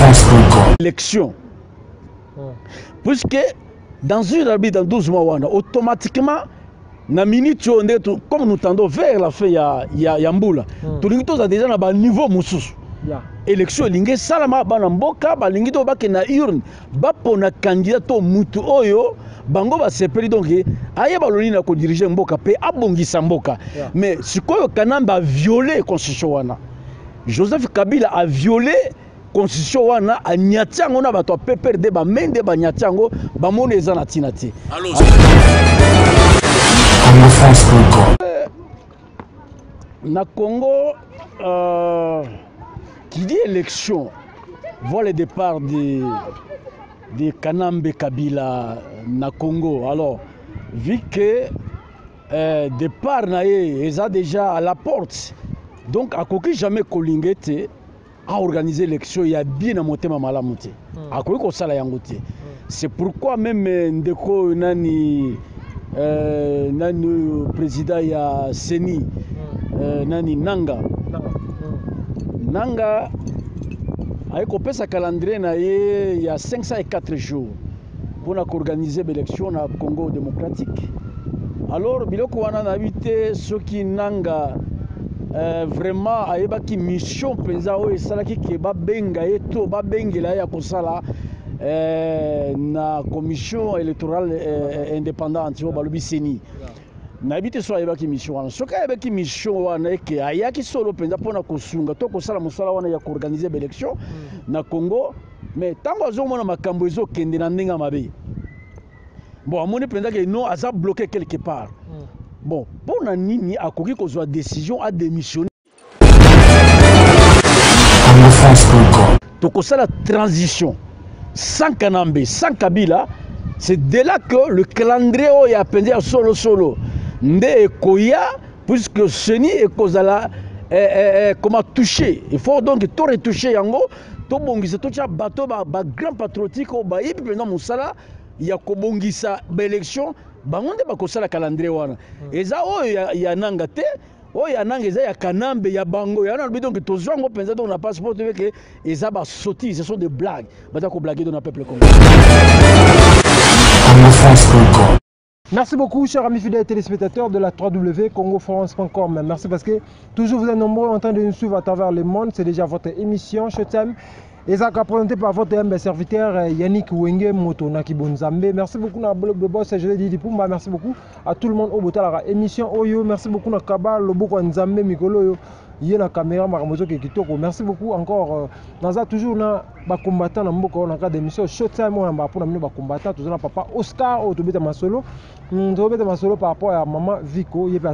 congofrance.com. Élection, puisque dans une arbitre dans 12 mois wana, automatiquement na minute oyo nde comme nous tendons vers la fin ya mbula, tolingi toza déjà na baniveau mosusu. Élection elingi esalama, bana mboka balingi to bakende na urne, bapona candidat to mutu oyo bango basepeli, donc ayeba loni na kodiriger mboka mpe abongisa mboka. Mais sikoyo Kanambe aviolé constitution wana, Joseph Kabila aviolé constitution wana, anyati yango na bato ya PPRD, bamende banyati yango, bamoni eza na ntina te. congofrance.com. Na Congo, qui dit élection voit le départ de Kanambe Kabila na Congo. Alors, vu que départ na ye eza déjà à la porte, donc akoki jamais kolinga ete aorganiser élection ya bien na motema malamu te. Akoki kosala yango te. C'est pourquoi même ndeko oyo nani, nani oyo président ya CENI, nani, Nanga. Nanga. Nanga aye kopesa calendrier na ye ya 504 jours mpona koorganiser baélection na Congo démocratique. Alors biloko wana nayebi te soki Nanga vraiment ayebaki mission mpenza oyo esalaki ke babenga ye to babengela ye ya kosala na Commission électorale indépendante oyo balobi CENI. Nayebi te so ayebaki mission wana. Soki ayebaki mission wana, eke ayaki solo mpenza mpona kosunga to kosala mosala wana ya koorganiser baélection na Congo. Mais ntango azomona makambo ezokende na ndenge ya mabe, bon, amoni mpenza ke non, aza bloqué quelque part. Bon, mpo na nini akoki kozwa décision adémissionner? congofrance.com. Tokosala transition sans Kanambe, sans Kabila. C'est dès là que le calendrier oyo ya mpenza ya solosolo nde ekoya, puisque CENI ekozala comment toucher. Il faut donc to retoucher yango, tobongisa, totia bato ba grand patriotique oyo bayebi mpenza mosala ya kobongisa baélection. Bango nde bakosala calendrier wana. Eza oyo ya Nanga te. Oyo ya Nanga eza ya Kanambe, ya bango ya nalobi. Donc tozwa yango mpenza donc na passeport toyebe ke eza basottises, ce sont des blagues, baza koblaguer donc na peuple congolais. congofrance.com. Merci beaucoup, chers amis fidèles téléspectateurs de la www.congofrance.com. Merci parce que toujours vous êtes nombreux en train de nous suivre à travers le monde. C'est déjà votre émission Showtime. Et ça présenté par votre humble serviteur Yannick Wenge Moto Nakibonzambe. Merci beaucoup na le boss je dit Pumba. Merci beaucoup à tout le monde oyo botala émission oyo. Merci beaucoup na Kaba Loboko Nzambe mikolo yo ye na caméra makambo ezoke kitoko. Merci beaucoup encore. Naza toujours na bacombattant na mboka oyo na cadre d'émission Showtime oyo na mpona bino bacombattant. Toza na papa Oscar oyo tobeta masolo. Tobeta masolo par rapport ya mama Viko. Ye mpe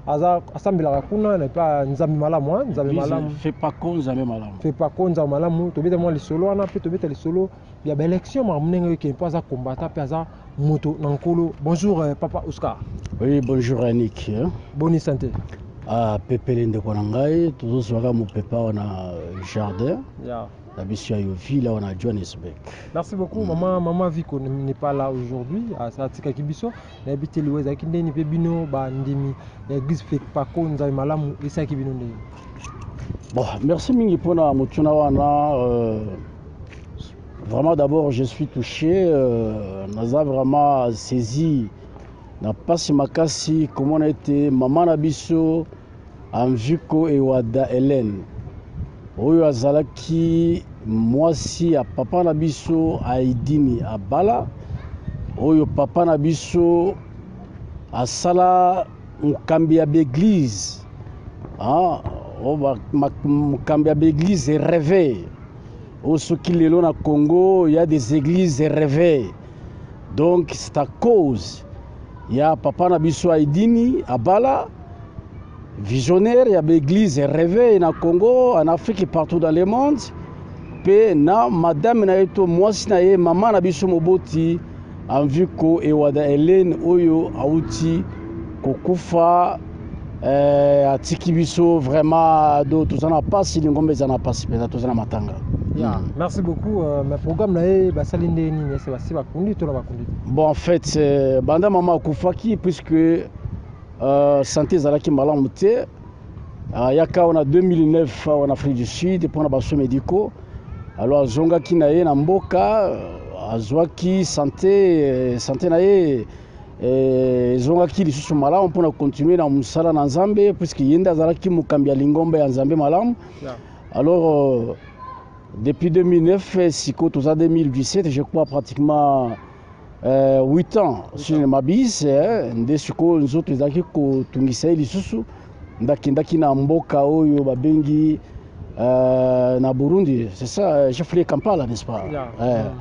aza asambelaka kuna na epa Nzambe malamu, hein, Nzambe malamu. Fepako Nzambe malamu. Fepako Nzambe malamu. Tobeta mwa lisolo wana mpe tobeta lisolo ya baélection, makambo ndenge ekende, mpo aza combattant mpe aza moto na Nkolo. Bonjour papa Oscar. Oui, bonjour Yannick, hein. Boni santé? Ah, pepele ndeko na ngai, tozozwaka mopepe awa na jardin na biso ya Yoville awa na Johannesburg. Merci beaucoup. Maman Viko n'est pas là aujourd'hui. Atikaki biso. Nayebi te liwa ezalaki ndeni mpe bino bandimi ya église Fepako Nzambe malamu esalaki bino ndeni. Bon, merci mingi mpona motuna wana. Vraiment, d'abord je suis touché, naza vraiment saisi na mpasi makasi komona ete mama na biso Amviko Ewada Hélène, oyo azalaki mwasi ya papa na biso Aidini Abala, oyo papa na biso asala mokambi ya baeglise, ah, oyo mokambi ya baeglise Réveil, oyo soki lelo na Congo ya des églises Réveil, donc c'est à cause ya papa na biso Aidini Abala, visionnaire ya baeglise Réveil na Congo, en Afrique et partout dans le monde, mpe na madame na ye to mwasi na ye, mama na biso moboti Amviko Ewada Helene, oyo awuti kokufa, atiki biso vraiment. Do toza na pasi, lingomba eza na pasi mpenza, toza na matanga. Yeah. Merci beaucoup. Mais programme na ye basali nde nini? Ese basi bakundi to na bakundi te? Bon, en fait, banda mama akufaki, puisque santé ezalaki malamu te, ayaka awa na 2009 awa na Afrique du Sud mpona basoins médicaux. Alors azongaki na ye na mboka, azwaki santé, santé na ye ezongaki lisusu malamu mpona continuer na mosala na Nzambe, puisque ye nde azalaki mokambi ya lingomba ya Nzambe malamu. Alors depuis 2009, sikoyo toza 2017, je crois pratiquement 8 ans, si je ne m'abuse, nde sikoyo nzoto ezalaki kotungisa ye lisusu. Nde akendaki na mboka oyo babengi na Burundi, c'est ça, chef-lieu Kampala, n'est-ce pas? Yeah.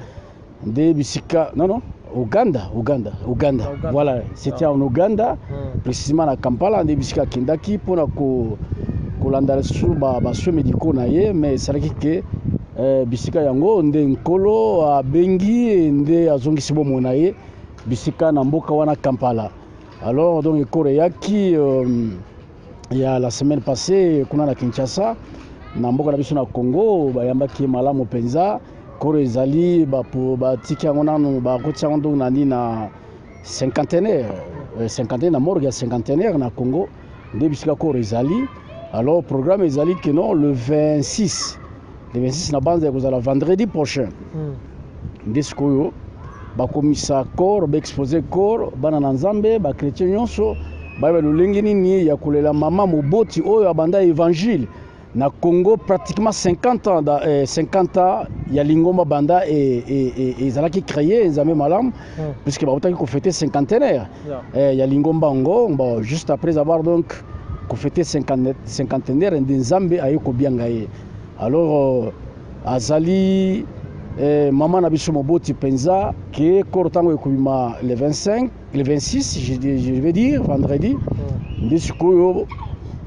Nde bisika, non, non, Uganda, Uganda, Uganda. Uganda. Voilà, c'était en Uganda, précisément na Kampala, nde bisika akendaki mpona kolanda lisusu basoins médicaux na ye. Mais esalaki ke bisika yango nde Nkolo abengi, nde azongisi bomoi na ye bisika na mboka wana Kampala. Alors donc corps eyaki ya la semaine passée kuna na Kinshasa, na mboka na biso na Congo. Bayambaki ye malamu mpenza. Corps ezali, batiki yango nanu, bakoti yango donc nani na Cinquantenaire, Cinquantenaire, na morgue ya Cinquantenaire na Congo, nde bisika corps ezali. Alors programme ezali ke non, le 26, le 26 na banza ya kozala vendredi prochain, nde sikoyo bakomisa corps, baexposer corps, bana na Nzambe, bachrétien nyonso bayeba lolenge nini ya kolela mama moboti oyo abanda évangile na Congo pratiquement 50 ans, 50 ans ya lingomba banda ezalaki créé Nzambe malamu, puisque bautaki kofêter cinquantenaire ya lingomba yango. Bon, juste après avoir donc kofêter cinquantenaire, nde Nzambe aye kobianga ye. Alors azali mama na biso moboti mpenza, ke corps ntango ekobima le 25, le 26, je vais dire vendredi, nde sikoyo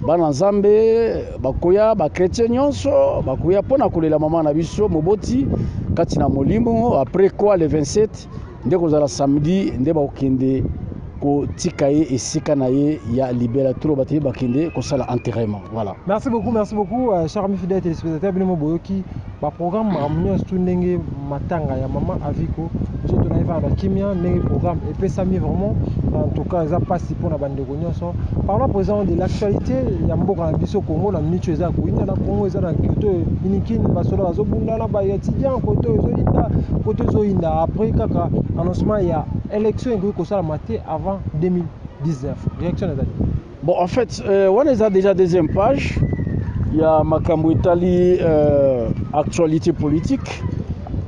bana Nzambe bakoya, bachrétien nyonso bakoya mpona kolela mama na biso moboti kati na molimo. Après quoi, le 27 nde kozala samedi, nde bakokende kotika ye esika na ye ya libela tro, bato ye bakende kosala enterrement. Voilà. Merci beaucoup, merci beaucoup, chers amis fidèles téléspectateurs. Bino boyoki baprogramme, makambo nyonso tu, ndenge matanga ya mama Aviko, nzoto na ye vana na kimia, ndenge programme epesami. Vraiment, en tout cas eza mpasi mpona bandeko nyonso. Parlons présent de l'actualité ya mboka na biso Congo. Na miniti eza koyinda na Congo, eza na koto Unikin, basoda bazobunda na baétudiant, koto ezoyinda, koto ezoyinda. Après kaka annoncement ya élection ekoki kosalama te avant 2019, réaction ezali? Bon, en fait, wana eza déjà deuxième page ya makambo etali actualité politique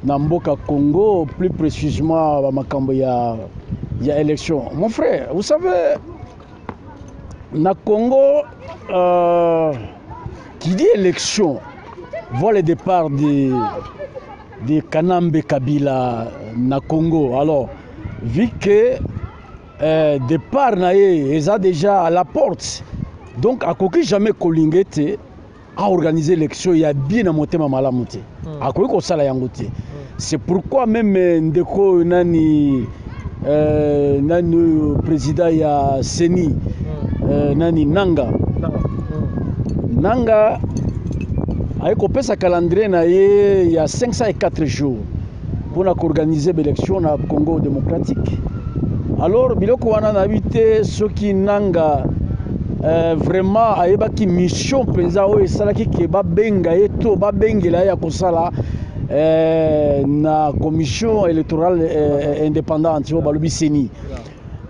na mboka Congo, plus précisément bamakambo ya élection. Mon frère, vous savez, na Congo, qui dit élection voit le départ de Kanambe Kabila na Congo. Alors vu que départ na ye eza déjà à la porte, donc akoki jamais kolinga ete aorganiser élection ya bien na motema malamu te. Akoki kosala yango te. C'est pourquoi même ndeko oyo nani, nani oyo, président ya CENI, nani, Nanga. Nanga. Nanga aye kopesa calendrier na ye ya 504 jours mpona koorganiser baélection na Congo démocratique. Alors biloko wana nayebi te soki Nanga vraiment ayebaki mission mpenza oyo esalaki ke babenga ye to babengela ye ya kosala na Commission électorale indépendante oyo balobi CENI.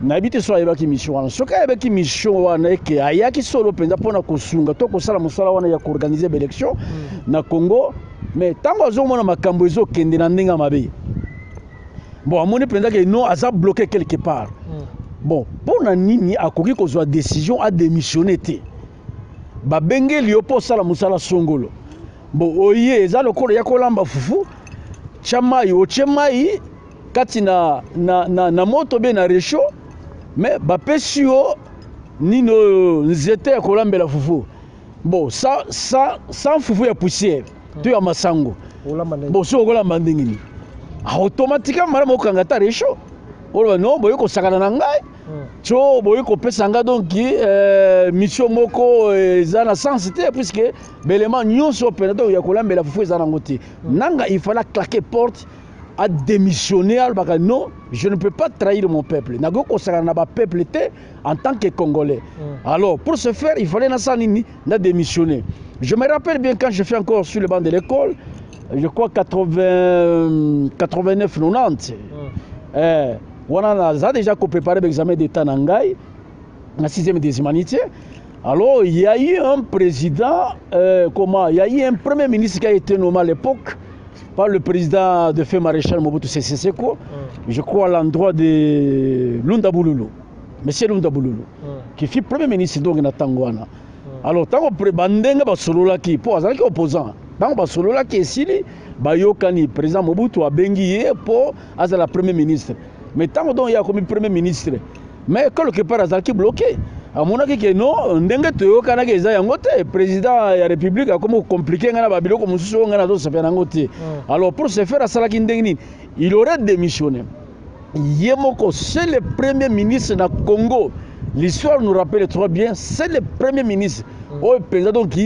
Nayebi te so ayebaki mission wana. Soki ayebaki mission wana, eke ayaki solo mpenza mpona kosunga to kosala mosala wana ya koorganiser baélection na Congo, mais ntango azomona makambo ezokende na ndenge ya mabe, bon, amoni mpenza ke non, aza bloqué quelque part. Bon, mpo na nini akoki kozwa décision adémissionner te? Babengeli yo mpo osala mosala songolo. Bon, oye eza lokola ya kolamba fufu, tia mai, otie mai kati na moto be na réchaud, mais bapesi yo nini oyo, nzete ya kolambela fufu. Bon, sans fufu ya poussière to ya masango. Olamba ndenge? Bon, soki okolamba ndenge nini? Automatiquement malamu okanga ta réchaud, oloba non, boye kosakana na ngai to boye kopesa nga donc mission moko eza na sens te, puisque belema nyonso mpenza to ya kolambela fufu eza nango te. Nanga, il fallait claquer porte, a démissionné, alobaka non, je ne peux pas trahir mon peuple, nakoki kosakana na bapeuple te en tant que Congolais. Alors pour ce faire, il fallait nasala nini? Na démissionner. Je me rappelle bien, quand je fais encore sur le banc de l'école, Je crois 80, 89 90. Wana naza déjà kopréparer baexamen d'état na ngai na sixième des humanités. Alors il y a eu un président, comment, il y a eu un premier ministre qui a été nommé à l'époque par le président de feu maréchal Mobutu Sese Seko, je crois à l'endroit de Lunda Bululu, monsieur Lunda Bululu, qui fut premier ministre donc na ntango wana. Alors ntango bandenge basololaki, mpo azalaki opposant, ntango basololaki esili, bayokani, président Mobutu abengi ye mpo azala premier ministre. Mais ntango donc ye akomi premier ministre, mais quelque part azalaki bloqué, amonaki ke non, ndenge toyokanaki eza yango te, président ya république akomi kocompliquer ngai na babiloko mosusu oyo ngai nazosepela yango te. Alors pour ce faire, asalaki ndenge nini? Il aurait démissionné ye moko. C'est le premier ministre na Congo, l'histoire nous rappelle trop bien, c'est le premier ministre oyo mpenza donc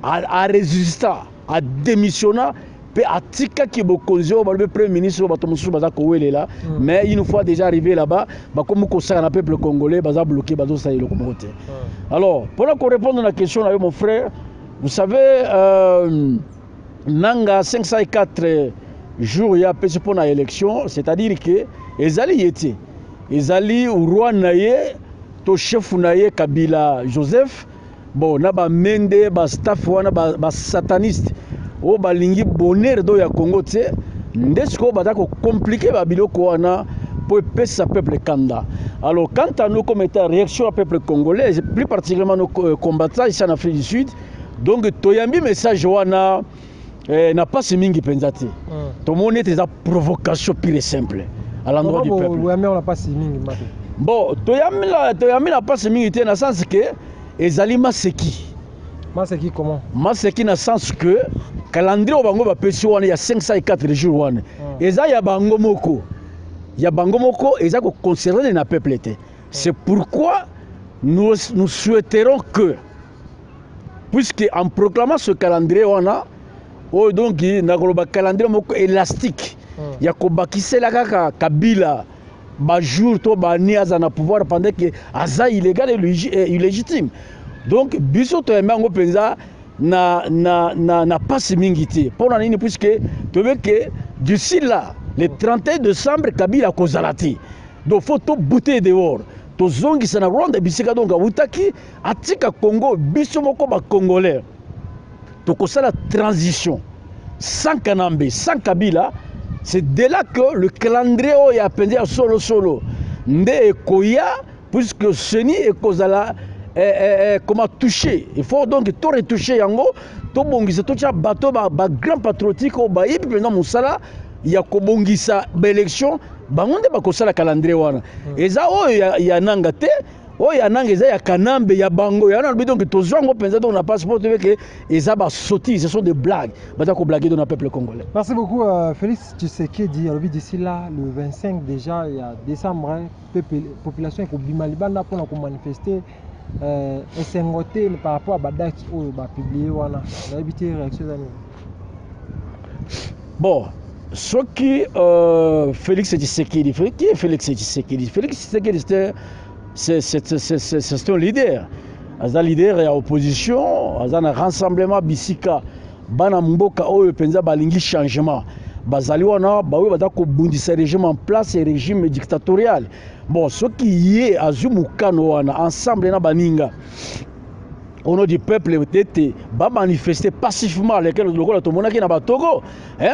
arésista, adémissionna mpe atikaki bokonzi oyo balobi premier ministre oyo bato mosusu baza kowelela. Mais une fois déjà arrivé là-bas, bakomi kosala na peuple congolais, baza bloqué, bazosala eloko moko te. Alors mpona korépondre na question na yo, mon frère, vous savez, Nanga 504 jours ya apesi mpo na élection, c'est-à-dire que ezali ye te, ezali roi na ye to chef na ye Kabila Joseph, bon, na bamende bastaff wana basataniste oyo balingi bonheur do ya Congo te, nde sikoyo baza kocompliquer babiloko wana mpo epesa peuple kanda. Alors quant à nous, comme étant réaction ya peuple congolais, plus particulièrement nos combattants ici en Afrique du Sud, donc toyambi message wana na pasi mingi mpenza te. Tomoni ete eza provocation pure et simple à l'endroit du peuple. Boyambi na pasi mingi mate? Bon, toyambi na pasi mingi te na sens ke ezali maseki. Maseki comment? Maseki na sens que calendrier oyo bango bapesi wana ya 504 jours wana, eza ya bango moko, ya bango moko, eza koconcerner na peuple te. C'est pourquoi nous, nous souhaiterons que, puisque en proclamant ce calendrier wana oyo, donc nakoloba calendrier moko élastique ya kobakisela kaka Kabila bajour to bani aza na pouvoir pendant que aza illégal et illégitime, donc biso toyambi yango mpenza na pasi mingi te. Mpo na nini? Puisque toyebi ke d'ici là le 31 décembre Kabila akozala te. Donc faut tobouter dehors, tozongisa na Rwanda bisika donc awutaki, atika Congo. Biso moko bacongolais tokosala transition sans Kanambe, sans Kabila. C'est de là que le calendrier oyo ya mpenza ya solosolo nde ekoya, puisque CENI ekozala comment toucher. Il faut donc to retoucher yango, tobongisa, totia bato ba grand patriotique oyo bayebi mpenza mosala ya kobongisa baélection. Bango nde bakosala calendrier wana. Eza oyo ya Nanga te, oyo ya Nanga eza ya Kanambe, ya bango ya nalobi. Donc tozwa yango mpenza donc na passeport, toyebi ke eza basottises, ce sont des blagues, baza koblaguer donc na peuple congolais. Merci beaucoup, Félix Tshisekedi alobi d'ici là le 25 déjà ya décembre, hein, population ekobima libanda mpona komanifester esengo te par rapport à badate oyo bapublier wana. Nayebi te, réaction eza nini? Bon, soki Félix Tshisekedi, qui est Félix Tshisekedi? Félix Tshisekedi, c'est un leader, aza leader ya opposition, aza na rassemblement bisika bana mboka oyo mpenza balingi changement bazali wana, baoyo baza kobundisa régime en place, régime dictatorial. Bon, soki ye azwi mokano wana ensemble na baninga au nom du peuple ete bamanifeste pacifiquement, lesquels lokola tomonaki na Batogo,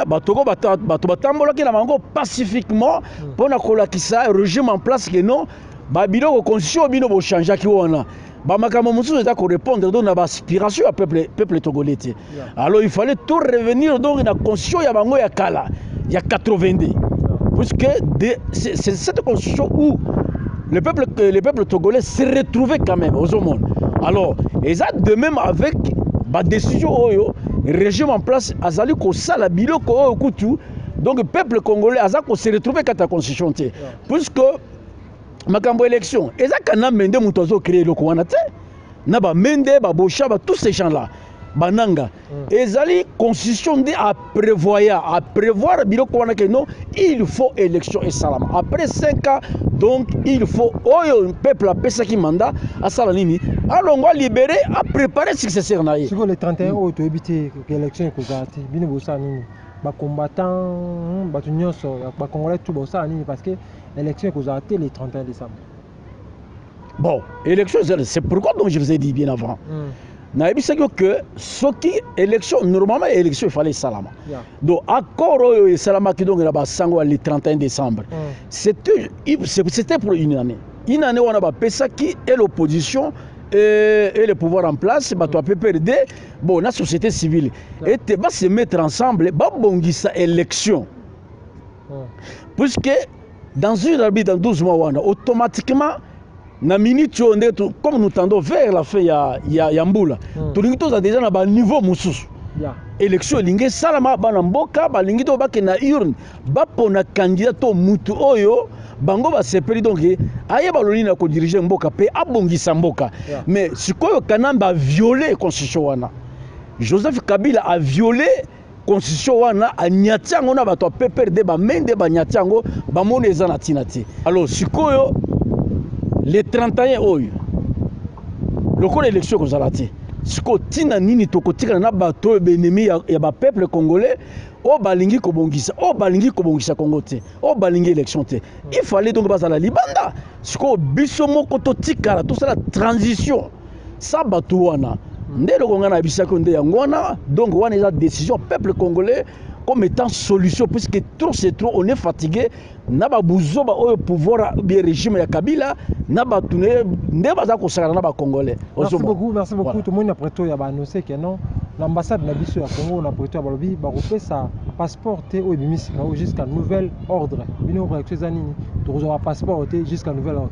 Batogo, bato batambolaki na bango pacifiquement mpona kolakisa régime en place ke non, babiloko constitution bino bochangeaki wana, bamakambo mosusu eza korépondre donc na baaspiration ya peuple togolais te. Alors il fallait tout revenir donc na constitution ya bango ya kala ya 82, puisque c'est cette constitution où le peuple togolais se retrouvait quand même aux monde. Alors eza de même avec badécision oyo régime en place azali kosala, biloko oyo kutu donc peuple congolais aza kose retrouver kati ya constitution te, puisque makambo élection eza Kanambe nde moto azocréer eloko wana te, na bamende babosha ba tous ces gens là bananga. Ezali constitution nde aprévoya, aprévoir biloko wana ke non, il faut élection esalama après 5 ans. Donc il faut oyo peuple apesaki mandat asala nini? Alongwa, alibéré, apréparé successeur na ye. Sikoyo le 31 oyo toyebi te élection ekozala te, bino bosala nini? Bacombattant, bato nyonso, bacongolais tout, bosala nini? Parce que élection ekozala te le 31 décembre. Bon, élection, c'est pourquoi donc je vous ai dit bien avant, nayebisaki yo que soki élection, normalement élection efallait esalama. Donc accord oyo esalamaki donc na basango ya le 31 décembre, c'était pour une année. Une année wana bapesaki et l'opposition et le pouvoir en place, bato ya PPRD, bon, na société civile, ete base mettre ensemble, babongisa élection, puisque dans une arbitre, dans 12 mois wana, automatiquement na minute oyo nde comme nous tendons vers la fin ya mbula, tolingi tozala déjà na baniveau mosusu. Élection elingi esalama, bana mboka balingi to bakende na urne, bapona candidat to mutu oyo bango basepeli, donc ayeba lolini na kodiriger mboka mpe abongisa mboka. Mais sikoyo Kanambe aviole constitution wana, Joseph Kabila aviole constitution wana, anyati yango na bato ya PPRD, bamende banyati yango, bamoni eza na ntina te. Alors sikoyo le 31 oyo, lokola élection ekozala te, sikoyo ntina nini tokotikala na bato oyo baennemi ya bapeuple congolais, oyo balingi kobongisa, oyo balingi kobongisa Congo te, oyo balingi élection te? Il fallait donc bazala libanda. Sikoyo biso moko totikala, tosala transition sa bato wana. Nde eloko ngai nayebisaki nde yango wana. Donc wana eza décision peuple congolais comme étant solution, puisque trop c'est trop, on est fatigué na babuzoba oyo pouvoir bien régime ya Kabila na bato nde baza kosakana na bacongolais. Merci beaucoup, merci beaucoup. Voilà. Tomoni na Pretoria baannonce ke non, l'ambassade na biso ya Congo na Pretoria, balobi bakopesa passeport te oyo ebimi sika oyo jusqu'à nouvel ordre. Bino réaction eza nini? Tokozwa bapasseport te jusqu'à nouvel ordre?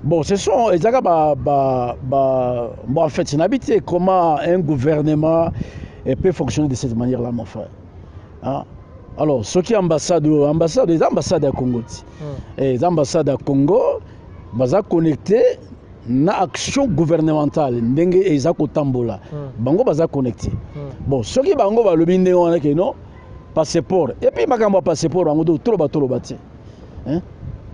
Bon, ce sont ezalaka ba bon, en fait, nayebi te comment un gouvernement peut fonctionner de cette manière là mon frère, hein? Alors soki ambassade, ambassade eza ambassade ya Congo ti, eza ambassade ya Congo, baza connecté na action gouvernementale ndenge eza kotambola. Bango baza connecté. Bon, soki bango balobi ndenge wana ke non, passeport, et puis makambo ya passeport yango donc toloba toloba te, hein?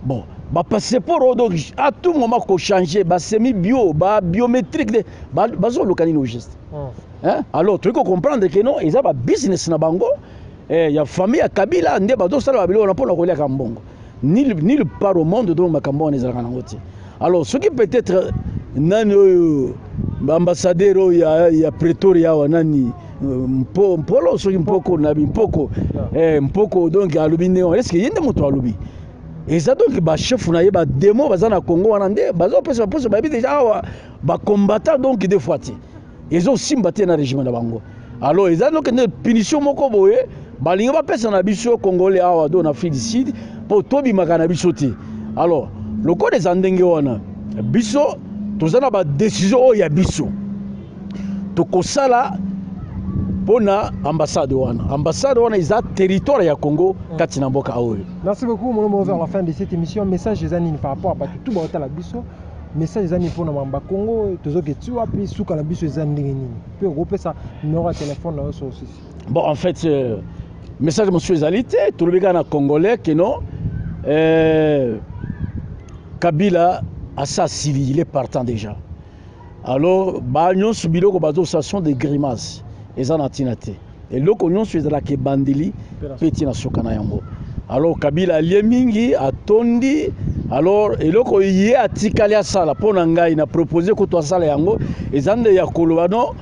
Bon, bapasseport oyo donc à tout moment kochange, basemi bio babiométrique, bazoluka nini au juste, hein? Alors toyei kocomprendre ke non, eza babusiness na bango, ya famille ya Kabila nde bazosala babiloko wana mpona koliaka mbongo. Nulle part au monde donc makambo wana ezalaka nango te. Alors soki peut-être nani oyo baambassadeur oyo ya Pretoria awa, nani, Mpolo, soki Mpoko nabi Mpoko, Mpoko donc alobi ndenge wana, est-ce ye nde moto alobi? Eza donc bachef na ye, bademo baza na Congo wana nde bazopesa baposo. Bayebi déjà awa bacombattant, donc des fois te ezosimba te na régime na bango. Alors eza donc nde punition moko boye balingi bapesa na biso congolais awa do na Afrique du Sud, mpo tobimaka na biso te. Alors lokola eza ndenge wana, biso toza na badécision oyo ya biso tokosala mpona ambassade wana. Ambassade wana eza territoire ya Congo kati na mboka oyo. Merci beaucoup. Mon vers la fin de cette émission, message eza nini par rapport à bato tout baotala biso? Message eza nini mpona mamba Congo? Tozoke ti wapi? Suka na biso eza ndenge nini? Mpe okopesa numéro ya telefone na yo so osisi. Bon, en fait, message mosusu ezali te. Tolobi kaka na congolais ke non, Kabila asa asili, il est partant déjà. Alors banyonso biloko bazosala sont des grimaces, eza na ntina te. Eloko nyonso ezalaka ebandeli mpe ntina suka na yango. Alors Kabila alie mingi, atondi. Alors eloko ye atikali asala, mpo na ngai na propose kutu asala yango, eza nde ya koloba: non,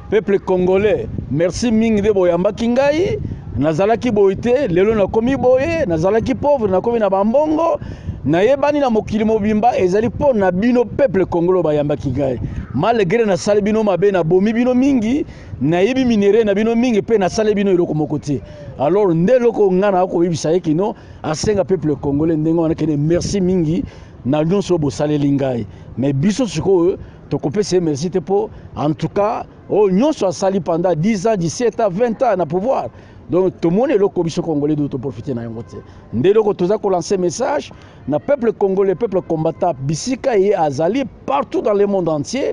peuple congolais, merci mingi nde boyambaki ngai. Nazalaki boye te, lelo nakomi boye. Nazalaki pauvre, nakomi na bambongo, nayebani na mokili mobimba. Ezali mpo na bino peuple congolais bayambaki ngai. Malgré nasali bino mabe, nabomi bino mingi, nayebi minerais na bino mingi, mpe nasali bino eloko moko te. Alors nde eloko ngai na koyebisa ye kino asenga peuple congolais ndenge wana kene merci mingi na nyonso oyo bosaleli ngai. Mais biso sikoyo tokopesa ye merci te, mpo en tout cas oyo nyonso asali pendant 10 ans, 17 ans, 20 ans na pouvoir, donc tomoni eloko biso congolais do toprofite na yango te. Nde eloko toza kolancer message na peuple congolais, peuple combattant, bisika ye azali partout dans le monde entier.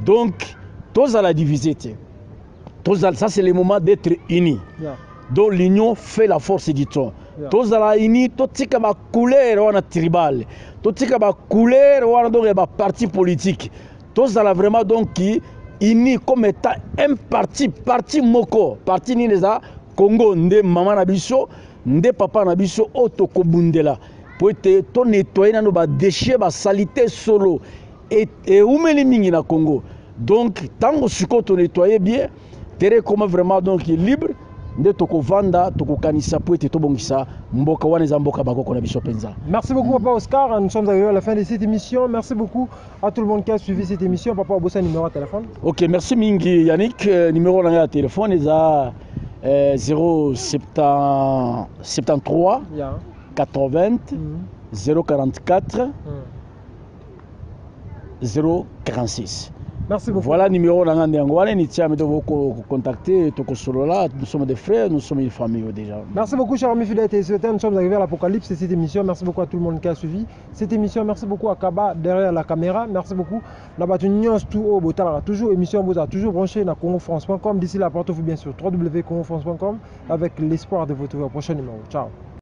Donc tozala divisé te, tozala, ça c'est le moment d'être unis. Donc l'union fait la force, dit-on. Tozala unis, totika bacouleur wana tribal, totika bacouleur wana donc ya baparti politique. Tozala vraiment donc Unis comme étant un parti, parti moko. Parti nini? Eza Congo nde mama na biso, nde papa na biso oyo tokobundela po ete tonettoyer nano badéchets, basaletés solo eumeli mingi na Congo. Donc ntango sikoyo tonettoyer bien, terrain ekoma vraiment donc libre, nde tokovanda, tokokanisa po ete tobongisa mboka wana. Eza mboka bakoko na biso mpenza. Merci beaucoup, Papa Oscar. Nous sommes arrivés à la fin de cette émission. Merci beaucoup à tout le monde qui a suivi cette émission. Papa Obosa, numéro de téléphone. Ok, merci mingi Yannick. Numéro na ngai ya téléphone eza 073 80 044 046. Merci beaucoup. Voilà numéro na ngai yango wana. Nitiame tokocontacter, tokosolola. Nous sommes des frères, nous sommes une famille déjà. Merci beaucoup, chers amis fidèles téléspectateurs. Nous sommes arrivés à l'apocalypse de cette émission. Merci beaucoup à tout le monde qui a suivi cette émission. Merci beaucoup à Kaba derrière la caméra. Merci beaucoup. Na bato nyonso tout oyo botalaka toujours émission, boza toujours branché na congofrance.com. D'ici là, portez-vous bien sur www.congofrance.com avec l'espoir de vous retrouver au prochain numéro. Ciao.